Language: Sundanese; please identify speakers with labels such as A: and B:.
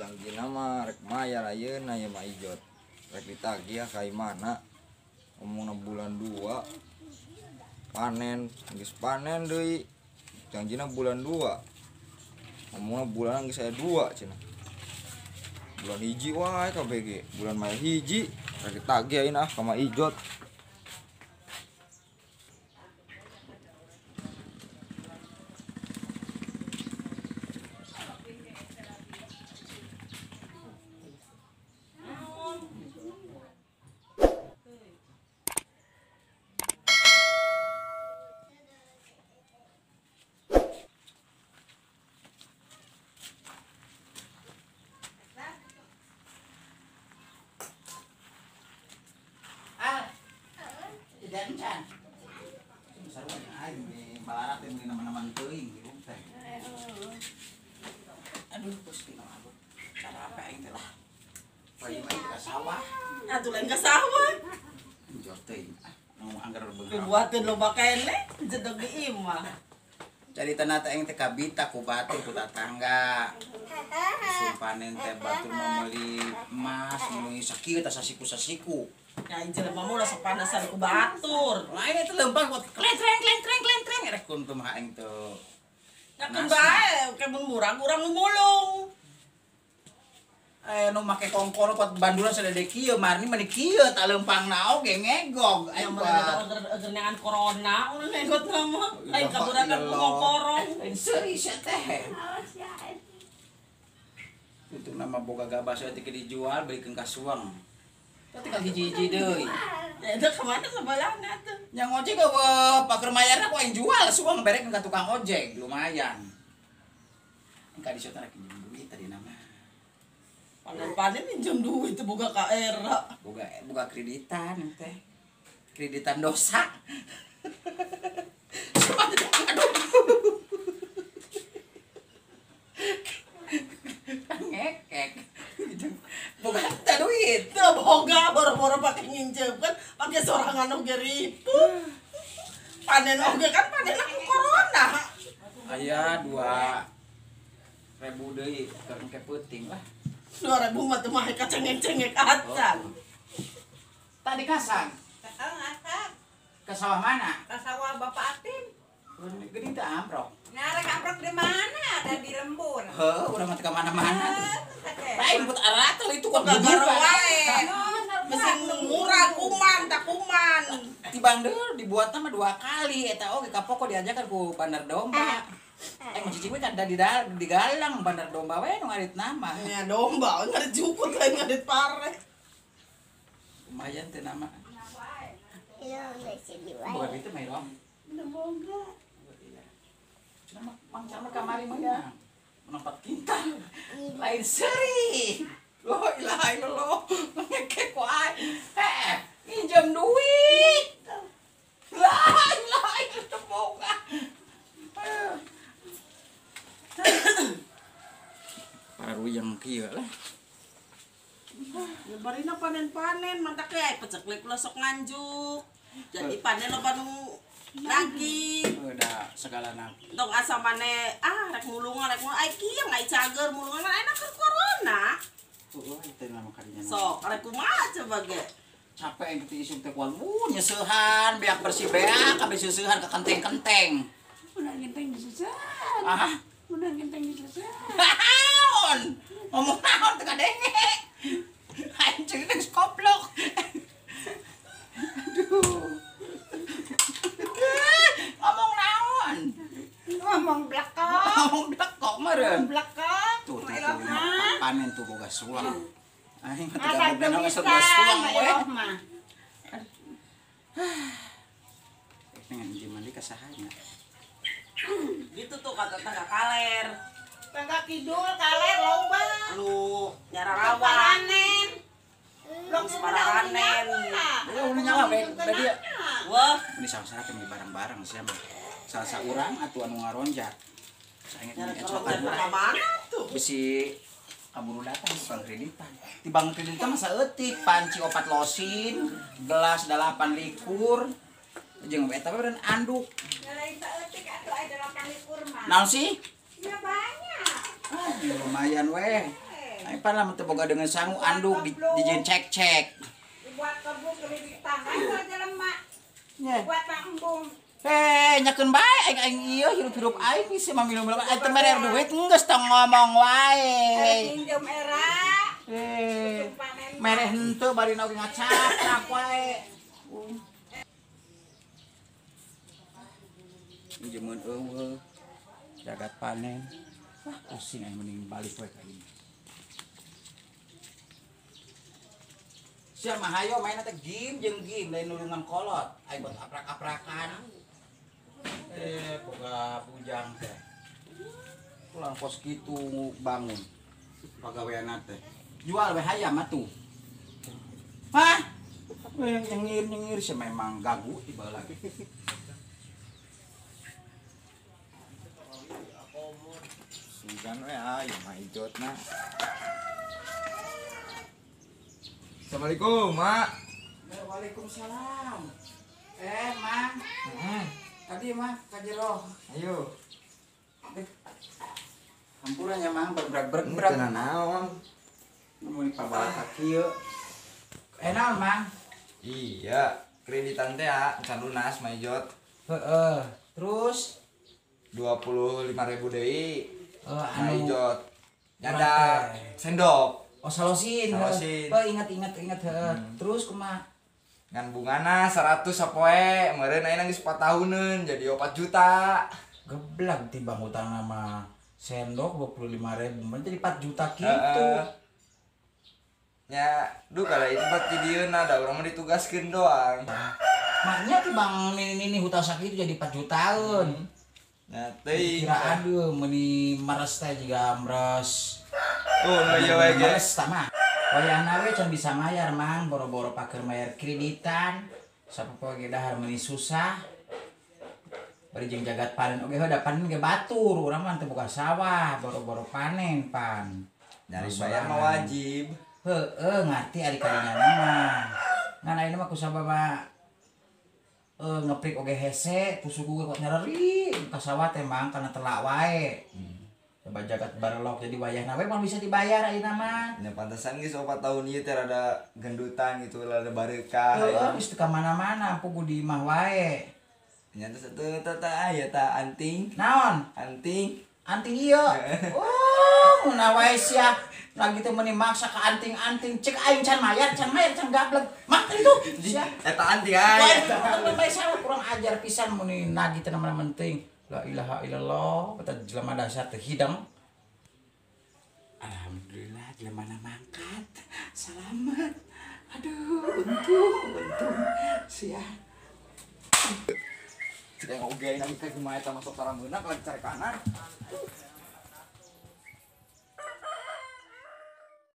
A: Jangjina mah rek mayar ayeuna ieu mah Ijot. Rek ditagih ka mana? Omongna bulan 2. Panen, geus panen deui. Jangjina bulan 2. Omongna bulan geus aya 2 cenah. Bulan hiji wae KBG, bulan mah hiji rek ditagih ayeuna ah ka Mak Ijot.
B: Jangan. Sarua jeung aing di balarat teh meuli nama-nama teuing di teh. Aduh, Gusti nu abot. Cara apa aing teh lah. Bayi mah ka sawah.
C: Atuh lain ka sawah.
B: Jor teuing. Nu anggar beunghar.
C: Dibuateun loba keneh jedeg di imah.
B: Carita teh aing teh kabita ku batur ku tatangga. Musim panen teh batur mau meuli emas, meuli sakieu tah sasiku-sasiku.
C: Ya jelema mah ulah sapanasan ku batur.
B: Lain itu lempang kuat klentreng klentreng klentreng rek kuntum aing teu.
C: Nya keun bae ke mun murah urang nu mulung.
B: Eh nu make kongkol kuat bandulan sadede kieu marni mani kieu tak lempangna oge ngegog aing mah.
C: Ager neangan corona ulah nenggot mah. Aing kaburakan ku ngongkorong.
B: Lain seuri sia teh. Untung nama boga gabah sia teh dijual belikeun ka suang. Tapi tinggal hiji-hiji deui.
C: Ya itu kemana sebelahna tuh?
B: Yang ojek eueuh paker mayarna ku aing jual suang berekeun ka tukang ojek lumayan. Engka di rek minjem duit tadi nama.
C: Panen-panen minjem duit teu boga ka era.
B: Boga boga kreditan teh. Kreditan dosa. Aduh. Kan ngekek. Boga teh duit.
C: Teu boga boro-boro pake nginjem kan pake sorangan oge ribu. Panen oge kan panen aku corona.
B: Aya 2.000 deui keur engke peuting lah.
C: 2.000 mah teu mah ka cengek-cengek acan.
B: Tadi kasang.
D: Heeh, ngasang.
B: Ke sawah mana?
D: Ke sawah Bapak Atin.
B: Geuning teh amprok.
D: Nah, rek amprok di mana? Ada di lembur.
B: Heuh, urang mah teu ka mana-mana. Lain put aratel itu kok
C: gara wae. Mesin murah kuman tak kuman.
B: Tibang deui dibuatna mah 2 kali eta oge ka poko diajakan ku bandar domba. Mun cicing we kada digalang bandar domba we nu ngarit nama.
C: Nya domba ngarit jukut lain ngarit pare.
B: Lumayan teh nama.
E: Iya, geus wae.
B: Boga kitu mah irong.
E: Teu boga.
B: Cenah mah mang kamari mah. Menang 4 kintal. Lain seuri. Loh ilaha illallah. Ngekek wae. Eh, minjem duit. La ilaha illallah boga. Para ruyang kieu lah.
C: Ya barina panen-panen mantak ge peceklik ulah sok nganjuk. Jadi panen loba nu lagi.
B: Udah segala nang.
C: Tong asa mane ah rek mulungan rek mulungan ai kieu ai cager mulungan enak keur corona.
B: Heuh teh nama kadinya.
C: Sok rek kumaha coba ge.
B: Capek aing teh isuk teh kuat nyeseuhan beak bersih beak kabeh seusehan ka kenteng-kenteng.
E: Udah genteng diseusehan.
B: Ah,
E: udah genteng diseusehan.
B: Naon? Ngomong naon teu kadenge. Aing ceuk geus koplok. Aduh. Ngomong naon?
D: Ngomong blekok.
B: Ngomong blekok meureun.
D: Blekok.
B: Tuh, tuh, tuh, panen tuh boga suang. Aing mah teu
D: Asa
B: gabung
D: teu
B: dina
D: bisa
B: suang we.
D: mah.
B: Dengan minjem mandi ka saha nya?
C: Gitu tuh kata tangga kaler.
D: Tangga kidul kaler loba.
C: Lu nyararawa.
D: Paranen.
C: Blok paranen.
B: Ya udah nyawa we tadi.
C: Wah,
B: ini salah-salah teh barang-barang sia mah. Salah saurang atuh anu ngaronjat. Sainget
C: Nyararawa mana tuh?
B: Bisi kaburu datang bukan kreditan. Tibang kreditan mah saeutik, panci 4 losin, gelas 8 likur. Jeung eta we beureun anduk.
D: Lain saeutik atuh aya 8 likur mah.
B: Naon sih?
D: Ya banyak.
B: Ah, lumayan weh. Aing pan lamun teu boga dengan sangu anduk dijieun cek-cek.
D: Dibuat kebun kreditan aja jelema.
B: Nya.
D: Buat embung.
B: Nyakeun bae aing aing ieu hirup-hirup aing geus mah minum aing teu mere duit geus tong ngomong wae.
D: Pinjem era.
B: Mere henteu barina oge ngacaprak wae. Jemun eueuh jagat panen. Wah, pusing aing mending balik we ka ieu. Sia mah hayo mainna teh game jeung game lain nulungan kolot. Aing buat aprak-aprakan. Boga bujang teh. Pulang kos kitu bangun. Pagaweanna teh. Jual we hayam atuh. Hah? Nyengir-nyengir sih memang gagu tiba lagi.
A: Sugan we ayo mah ijotna. Assalamualaikum, Mak.
B: Waalaikumsalam. Mang. Tadi mah ka jero.
A: Ayo.
B: Hampura nya Mang berbrak-berbrak.
A: Teu naon.
B: Mun pabalaka kieu. Naon, Mang?
A: Iya, kreditan teh can lunas mah ijot.
B: Heeh. Terus
A: 25.000 deui.
B: Anu
A: ijot. Nyada sendok.
B: Oh, salosin.
A: Salosin.
B: Oh, ingat heeh. Terus kumaha?
A: Ngan bungana 100 sapoe, meureun ayeuna geus 4 tahuneun jadi 4 juta.
B: Geblag timbang hutang sama sendok 25.000, meureun jadi 4 juta kitu.
A: Nya, duh kada itu mah di dieuna da urang mah ditugaskeun doang.
B: Maknya timbang nini hutang sakitu jadi 4 jutaan.
A: Nah, teuing.
B: Kira aduh meuni meres teh jiga meres.
A: Tuh, nu ieu we ge.
B: Meres tah mah. Wayahna we can bisa mayar, Mang, boro-boro paker mayar kreditan. Sapopoe ge dahar meuni susah. Bari jeung jagat panen oge heuh da panen ge batur, urang mah teu boga sawah, boro-boro panen pan.
A: Nyari bayar mah wajib.
B: Heeh, ngarti ari kadinya mah. Ngan ayeuna mah kusabab ngeprik oge hese, pusuku ge kuat nyareri ka sawah teh Mang kana telak wae. Coba jagat barelok jadi wayahna we moal bisa dibayar ayeuna mah.
A: Nya pantesan geus 4 tahun ieu teh rada gendutan gitu, rada bareukah.
B: Heeh, geus teu ka mana-mana, pugu di imah wae.
A: Nya teh teu teh aya ta anting.
B: Naon?
A: Anting.
B: Anting ieu. Oh, mun wae sia. Lagi teh meuni maksa ka anting-anting, cek aing can mayar, can gablek. Mak itu sia.
A: Eta anting aing.
B: Bae salah kurang ajar pisan meuni nagih teh nama penting. La ilaha illallah, kata jelema dasar teh hidang. Alhamdulillah jelema na mangkat. Selamat. Aduh, untung. Sia.
A: Cek oge nang teh kumaha eta masuk tara meunang lagi cari kanan.